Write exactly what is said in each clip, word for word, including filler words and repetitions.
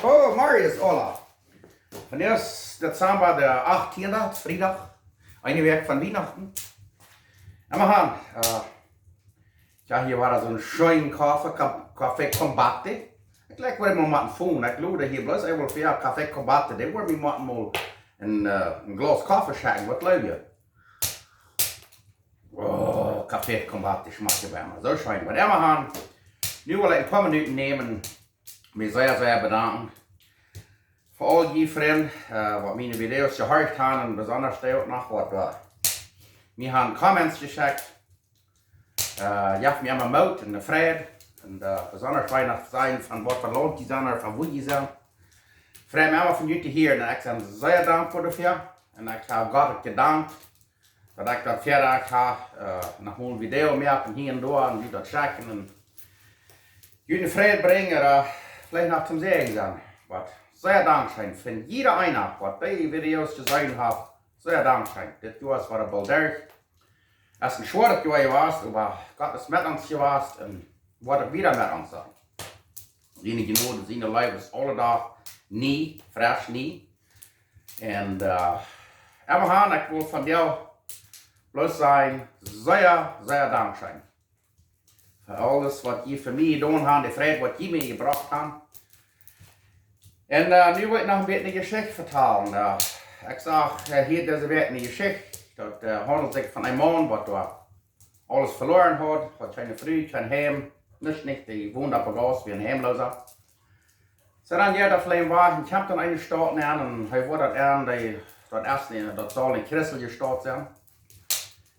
Oh, Marius, hola. Vondoag es Dezamba de achttiende, Friedach. Eene Wäakj von Wienachten. Emma han, äh, jo, hia wia soon scheenen Koffe, Ka-, Café Combate. Ekj jlikj, woa ekj mol motten finjen. Ekj luad hia bloos eemol fa Café Combate. Dee woaren mie motten mol een, äh, een Glaus Koffe schenkjen. Waut jleew jie? Oh, Café Combate, dee schmakjt je bie mie soo scheen. Oba emma han, nu well ekj een poa Minuten nämen, mie sea, sea bedanken fa aul jie Frind, äh, waut miene Videos jehorcht han un besonda dee uk noch waut, äh, mie han Comments jeschekjt. Äh, jeft mie emma Moot un Freid. Un, äh, besonda fein noch to seenen von waut fa Launt jie sent ooda von wua jie sent. Frei mie emma von junt to hieren un ekj sie sea dankboa doafäa. Un ekj hab Gott jedankt daut ekj daut Väarajcht hab, äh, noch mol een Video moaken hia un doa un junt daut schekjen un junt Freid brinjen, äh, veleicht noch toom Säajen sennen. Oba sea dankscheen fa jieda eena, waut dee Videos jeseenen haft. Sea dankscheen. Dit Joa es wada boolt derch. Et es een schwoaret Joa jewast, oba Gott es met ons jewast un woat uk wieda met ons sennen. Siene Jnod, siene Leew es aule Dach nie, fresch nie. Un, äh, emma han, ekj well von die bloos sajen, sea, sea dankscheen fa aules waut jie fa mie jedonen han, de Freid waut jie mie jebrocht han. Un, äh, nu well ekj noch een bät eene Jeschicht vetalen. Äh, ekj sach, äh, hia dise Wäakj eene Jeschicht. Daut, äh, haundelt sikj von een Maun waut doa aules veloaren haud, haud kjeene Fru, kjeen Heim, nuscht nich, dee wond opp de Gauss, wia een Heimloosa. Soo dan, jo, daut fleem wajch un kjemt en eene Staut nenn un hee woat daut en, dee, daut es, daut saul eene christelje Staut sennen.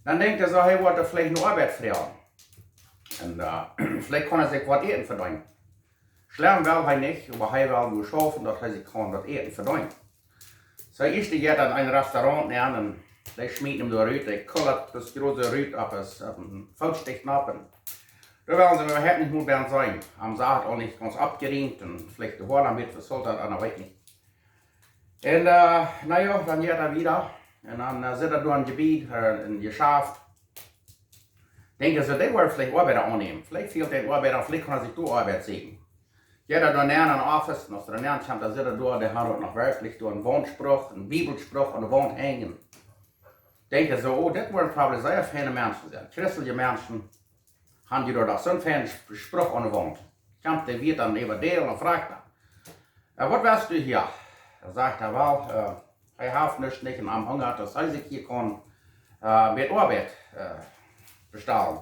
Dan denkjt hee soo, hee woat doa veleicht no Oabeit froagen. Un, äh, veleicht kaun hee sikj waut Äten vedeenen. Schlemm well hee nich, oba hee well wua schaufen, daut hee sikj kaun waut Äten vedeenen. Soo, ieescht jeit hee en een Restaurant nenn un dee schmieten am doa rut, dee kulat daut Grote rut opp, es, opp een Footstich nopp. Doa wellen see äwahaupt nich mea bie sennen. Am sach et uk nich gaunz oppjerieemt un veleicht de Hoa een bät vesolt, daut aundre weet ekj nich. Un, äh, na jo, dan jeit hee wieda. Un dan, äh, sitt hee doa em Jebied, äh, em Jeschaft. Denkjt hee soo, dee woaren veleicht Oabeida aunnämen. Veleicht fält dän Oabeida, veleicht kaun hee sikj doa Oabeit sieekjen. Jeit hee doa nenn en een Office, un aus hee doa nenn kjemt, dan sitt hee doa, dee haud uk noch werkjlich doa een Wauntsproch, een Bibelsproch aun de Waunt henjen. Denkjt hee soo, oh, dit woaren probably sea feine Menschen sennen. Christelje Menschen, han dee doa doch soon feinen Sp-, Sproch aun de Waunt. Kjemt de Wieet dan äwa däl un froagt dan: „Äh, waut west du hia?“ Dan sajcht hee: „Well, äh, hee haft nuscht nich un am hungat, daut hee sikj hia kaun, äh, met Oabeit, äh, bestalen.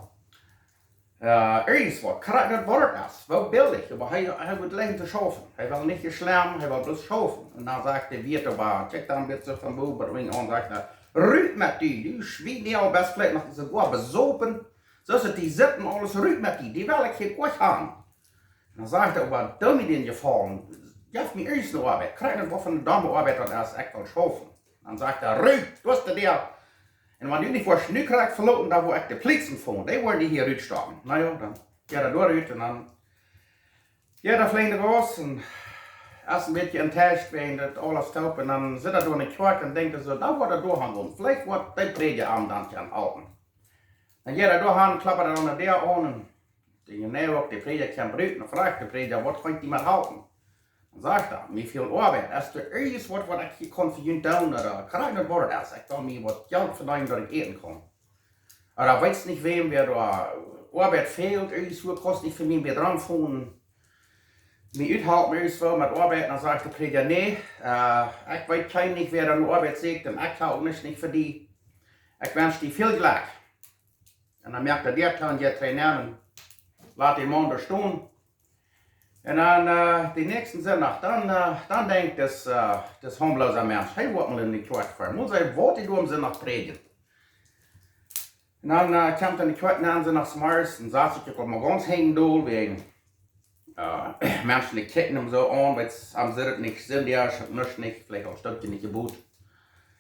Äh, irjentwaut, krakjt waut daut es, woo billich, oba hee, hee woat leewen to schaufen. Hee well nich jeschlemmen, hee well bloos schaufen.“ Un dan sajcht de Wieet, oba kjikjt dan een bät von bowen bat unjen aun, sajcht hee: „Rut met die, du Schwienel, best veleicht noch soogoa besopen. Soo aus du doa sitst un aules, rut met die, die well ekj hia nich han.“ Dan sajcht hee: „Oba doo mie dän Jefaulen, jeff mie irjent eene Oabeit, krakjt waut von de domme Oabeit daut es, ekj well schaufen.“ Dan sajcht hee: „Rut, doa es de Däa. Un wan du nich woascht nu krakjt veloten, dan woa ekj de Pliezen fungen, dee woaren die hia rutstoppen.“ Na jo, dan jeit hee doa rut un dan jeit hee veleicht no Hus un es een bät enttäuscht wäajen daut aules toop. Un dan sitt hee doa enne Kjoakj un denkjt soo, dan woat hee doa han gonen. Veleicht woat de Prädja am dan kjennen halpen. Dan jeit hee doa han, kloppt hee aun de Däa aun un de Jnäa uk, de Prädja kjemt rut un froagt de Prädja: „Waut kaun ekj die met halpen?“ Dan sajcht hee: „Mie fält Oabeit. Es doa irjentwaut, waut ekj hia kaun fa junt doonen, ooda krakjt waut daut es? Ekj well mie waut Jelt vedeenen, daut ekj äten kaun. Ooda weetst nich wäm, wäa doa Oabeit fält, irjentwua, kaust nich fa mie een bät romfungen, mie uthalpen irjentwua met Oabeit?“ Dan sajcht de Prädja: „Nä, äh, ekj weet kjeen nich, wäa doa Oabeit sieekjt, un ekj hab uk nuscht nich fa die. Ekj wensch die väl Jlekj.“ Un dan moakt hee de Däa too un jeit trigj nenn un lat dän Maun doa stonen. Un dan, äh, dän näakjsten Sindach, dan, äh, dan denkjt dis, äh, dis homeloosa Mensch, hee woat mol enne Kjoakj foaren. Mol seenen, waut dee doa aum Sindach prädjen. Un dan, äh, kjemt hee enne Kjoakj nenn, Sindachsmorjes, un sat sikj uk aul mol gaunz hinjen dol, wäajen, äh, Menschen, dee kjikjen am soo aun, wiels am sitt et nich, Sindach, nuscht nich, veleicht aul een Stekj nich jebot.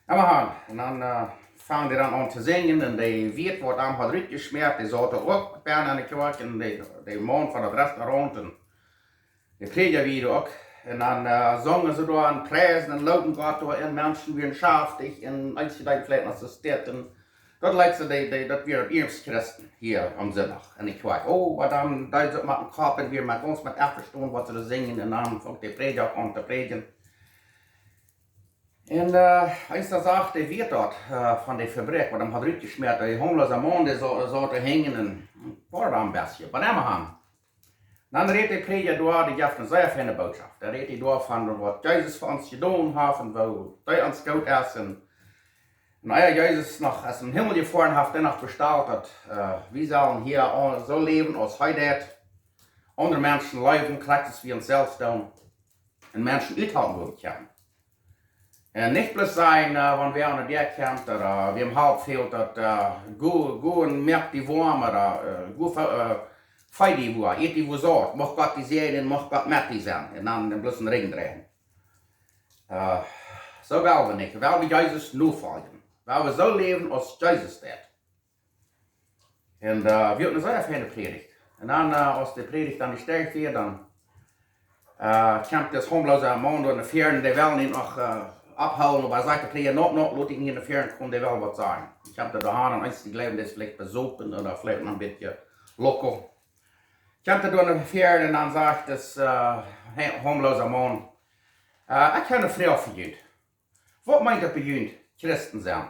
Emma han, un dan, äh, fangen dee dan aun to sinjen, un de Wieet, waut am haud rutjeschmäat, dee saut uk benne enne Kjoakj, un de, de Maun von daut Restaurant, un de Prädja wia uk. Un dan, äh, sungen see doa un priesen un lowen Gott doa, un Menschen wieren schaftich, un eenje deeden veleicht noch soo stitten, Daut leet see, dee, dee, daut wieren ieescht Christen hia aum Sindach. Un ekj weet, oh, waut dan, dee soo met dän Kopp un wia met ons met envestonen, waut see doa sinjen, un dan funk de Prädja aun to prädjen. Un, äh, eent doa sach, dee wia daut, äh, von de Fabrikj, waut am haud rutjeschmäat, dee homeloosa Maun, dee saut, saut doa hinjen un wia doa een bät. Oba emmahan, dan rät de Prädja doa, dee jeef eene sea feine Bootschoft. Dee rät doa von waut Jesus fa ons jedonen haft un woo hee ons goot es. Un, un ea Jesus noch aus em Himmel jefoaren haft, hee noch bestalt daut, äh, wie sellen hia au-, soo läwen aus hee deed. Aundre Menschen leewen, krakjt aus wie ons selfst doonen. Un Menschen uthalden, woo wie kjennen. Un nich bloos sajen, äh, wan wäa aun de Däa kjemt, ooda wäm Help fält, daut, äh, go, go un moak die woam, ooda, äh, go fe-, äh, fee die woa, ät die woo saut, mucht Gott die säajnen, mucht Gott met die sennen. Un dan, dan bloos een Rigj dreien. Äh, soo well wie nich. Well wie Jesus nofoljen. Well wie soo läwen aus Jesus deed. Un, äh, wia eene sea feine Prädicht. Un dan, äh, aus de Prädicht dan nich sterk wia, dan, äh, kjemt dis homeloosa Maun doa no väaren, dee well am noch, äh, aufhoolen, oba sajcht de Prädja: "No, no, lot am hia no väaren komen, dee well waut sajen." Ekj hab doa han un eent, dee jleewen, dee es veleicht besopen ooda veleicht noch een bät loco. Kjemt doa no väaren un dan sajcht dis, äh, he-, homeloosa Maun: "Äh, ekj hab eene Froag fa junt. Waut meent daut bie junt, Christen sennen?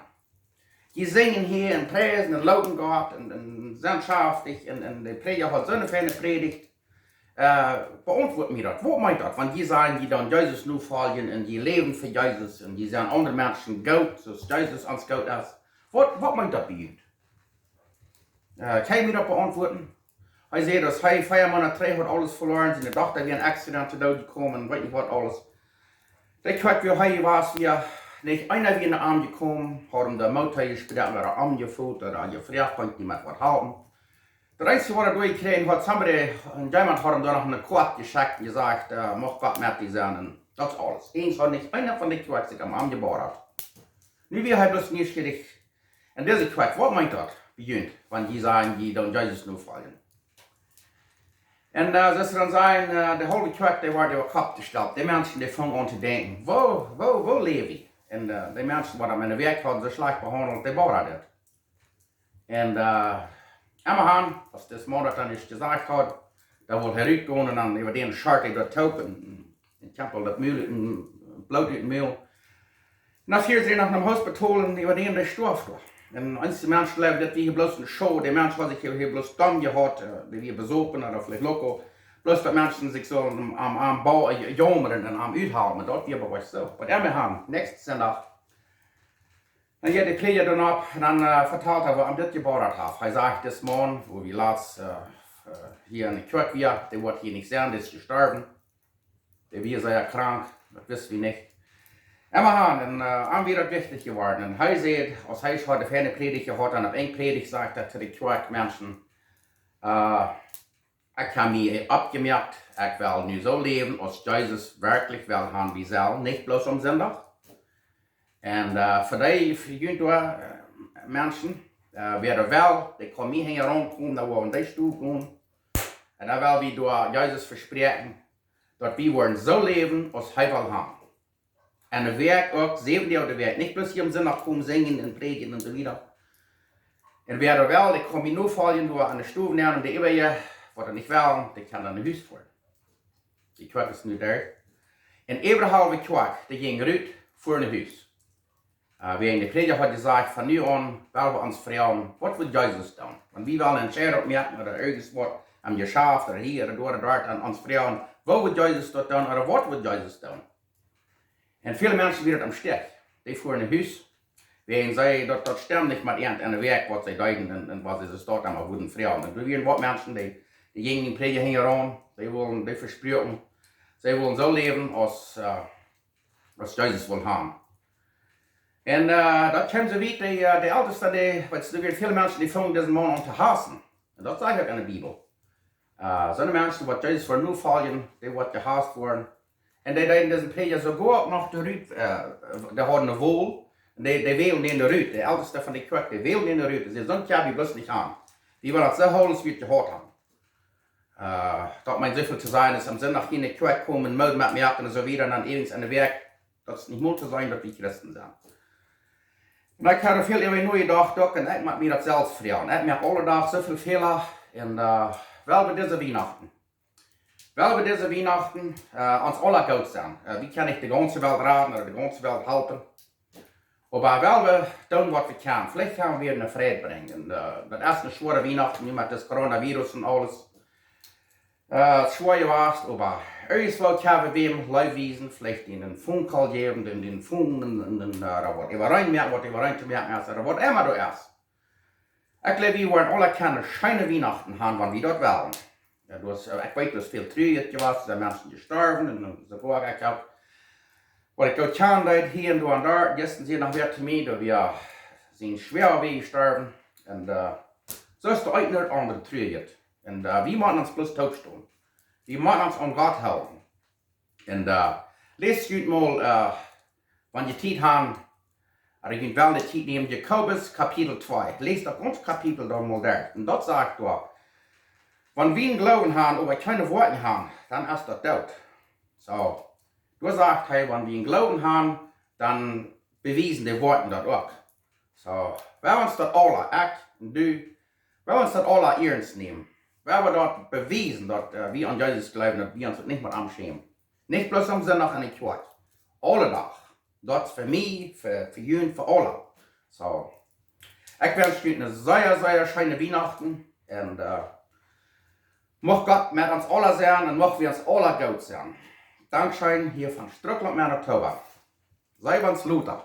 Jie sinjen hia un priesen un lowen Gott un, un sent schaftich un, un de Prädja haft soone feine Prädicht. Äh, beauntwuat mie daut. Waut meent daut, wan jie sajen, jie doonen Jesus nofoljen un jie läwen fa Jesus un jie sent aundre Menschen goot, soo aus Jesus ons goot es? Waut, waut meent daut bie junt?" Äh, kaun mie daut beauntwuaden? Hee säd, daut hee vea Moonat trigj haud aules veloaren, siene Dochta wia en Accident to Doot jekomen, weet nich waut aules. Dee Kjoakj, wua hee wia, wia nich eena wia no am jekomen, haud am de Moot jesproaken ooda aunjefot ooda jefroacht, kunn jie mie met waut halpen. Daut eensje, waut hee doa jekjräajen haud, somebody, een jemaunt haud am doa noch eene Koat jeschekjt un jesajcht, äh, mucht Gott met die sennen. Un daut es aules. Eent haud nich eena von de Kjoakj sikj aun am jewendt. Nu wia hee bloos nieschierich. Un dise Kjoakj, waut meent daut bie junt, wan jie sajen, jie doonen Jesus nofoljen? Un, äh, soo aus see dan sajen, äh, de haulwe Kjoakj, dee wort äwa Kopp jestalt. De Menschen, dee fungen aun to denkjen: "Woo, woo, woo läw wie?" Un, äh, de Menschen, waut am enne Wäakj hauden soo schlajcht behaundelt, dee wort daut. Un, äh, emmahan, aus dis Moonat dan ieescht jesajcht haud, dan wull hee rutgonen un dan äwa dän schart hee daut toop un, un kjemt aul daut Mul, Bloot ut daut Mul. Un dan fieeden see am no een Hospitol un äwa dän, dee storf doa. Un eenje Menschen jleewen, daut wia bloos een Schau. De Mensch haud sikj hia, hia bloos domm jehaut, äh, dee wia besopen ooda veleicht loco. Bloos daut Menschen sikj sullen aun, aun, aun bau-, äh, jaumren un am uthalen. Daut wia bie ons soo. Oba emmahan, näakjsten Sindach, dan jeit de Prädja doa nopp un dan, äh, vetalt hee, waut am dit jewant haft. Hee sajcht: "Dis Maun, wua wie latst, äh, äh, hia enne Kjoakj wieren, dee woat hia nich sennen, dee es jestorwen. Dee wia sea krank, daut wist wie nich." Emmahan, un, äh, am wia daut wichtich jeworden. Un hee säd, aus hee haud de feine Prädicht jehaut, un opp eene Prädicht sajcht hee to de Kjoakjmenschen: "Äh, ekj hab mie oppjemoakt, ekj well nu soo läwen, aus Jesus werkjlich well haben wie sellen, nich bloos aum Sindach. Un, äh, fa dee, fa junt doa, äh, Menschen, äh, wäa doa well, dee kaun mie hinjaraun komen, dan woa wie en dee Stow gonen. Un dan well wie doa Jesus vespräakjen, daut wie woaren soo läwen, aus hee well haben." Un de Wäakj uk, säwen Doag de Wäakj, nich bloos hia aum Sindach komen sinjen un prädjen un soo wieda. Un wäa doa well, dee kaun mie nofoljen, doa aun de Stow nämen, un de äwaje, waut doa nich wellen, dee kjennen no Hus foaren. De Kjoakj es nu doa. Un äwahaupt de Kjoakj, dee jinj rut, foaren no Hus. Äh, wäajen de Prädja haud jesajcht, von nu aun well wie ons froagen, waut wudd Jesus doonen? Wan wie wellen eene Entscheidunk moaken ooda irjent waut, aum Jeschaft ooda hia ooda doa ooda doa, dan ons froagen, waut wudd Jesus daut doonen ooda waut wudd Jesus doonen? Un väle Menschen wieren aum Stich. Dee foaren no Hus, wäajen see daut, daut stemd nich met an, an de Wäakj, waut see deeden un, un waut see soo stoakj aun wudden froagen. Un doa wieren waut Menschen, dee, dee jinjen dän Prädja hinjaraun, dee wullen, dee vespruaken, see wullen soo läwen, aus, äh, aus Jesus wull haben. Un, äh, daut kjeem soo wiet, de, äh, de Eltesta, dee, wiels doa wieren väle Menschen, dee fungen disen Maun aun to hausen. Un daut sajcht uk enne Bibel. Äh, soone Menschen, waut Jesus woaren nofoljen, dee woaren jehauss woaren. Un dee deeden disen Prädja soogoa uk noch de Rut, äh, dee hauden eene Wol. Un dee, dee wälden dän rut. De Eltesta von de Kjoakj, dee wälden dän rut. Un see säden: "Daut kjenn wie bloos nich haben. Wie wellen daut soo hoolen, aus wie daut jehaut haben." Äh, daut meent soo väl to sajen, aus aum Sindach hia enne Kjoakj komen, Moot met moaken un soo wieda, un dan irjent enne Wäakj, daut es nich mol to sajen, daut wie Christen sent. Un ekj hab väl äwa nojedocht uk, un ekj mott mie daut selfst froagen. Ekj moak aule Doag soo väl Fäla. Un well wie dise Wienachten, well wie dise Wienachten ons aula goot sennen. Wie kjennen nich de gaunze Welt raden ooda de gaunze Welt halpen. Oba well wie doonen waut wie kjennen. Veleicht kjenn wie ne Freid brinjen. Daut es ne schwoare Wienachten nu met dis Coronavirus un aules. Schwoa jewast, oba irjentwoo kjenn wie wäm Leew wiesen, veleicht dän een phone call jäwen, dän phone, un waut äwareen moaken, waut äwareen to moaken es, ooda waut emma doa es. Ekj jleew, wie woaren aula kjennen scheene Wienachten han, wan wie daut wellen. Ekj weet, daut es väl Truaheit jewast, sent Menschen jestorwen un soo goa, ekj hab, waut ekj goot kjanen deed, hia un doa un doa, jistren säd noch wäa to mie, daut wia sien Schwoawa jestorwen. Un soo es doa uk noch aundre Truaheit. Un wie motten ons bloos toopstonen. Wie motten ons aun Gott hoolen. Un läst junt mol, wan jie Tiet han, ooda junt wellen de Tiet nämen, Jakobus Kapitel twee. Läst daut gaunze Kapitel dan mol derch. Un daut sajcht doa, wan wie een Gloowen han, oba kjeene Woakjen han, dan es daut doot. Soo, doa sajcht hee, wan wie een Gloowen han, dan bewiesen de Woakjen daut uk. Soo, well wie ons daut aula, ekj un du, well wie ons daut aula iernst nämen. Well wie daut bewiesen, daut wie aun Jesus jleewen, daut wie ons nich mea aunschämen. Nich bloos aum Sindach en de Kjoakj. Aule Doag. Daut es fa mie, fa junt, fa aula. Soo, ekj wensch junt ne sea, sea scheene Wienachten. Un mucht Gott met ons aula sennen un mucht wie ons aula goot sennen. Dankscheen, hia von Struckland, Manitoba. See wie ons lota.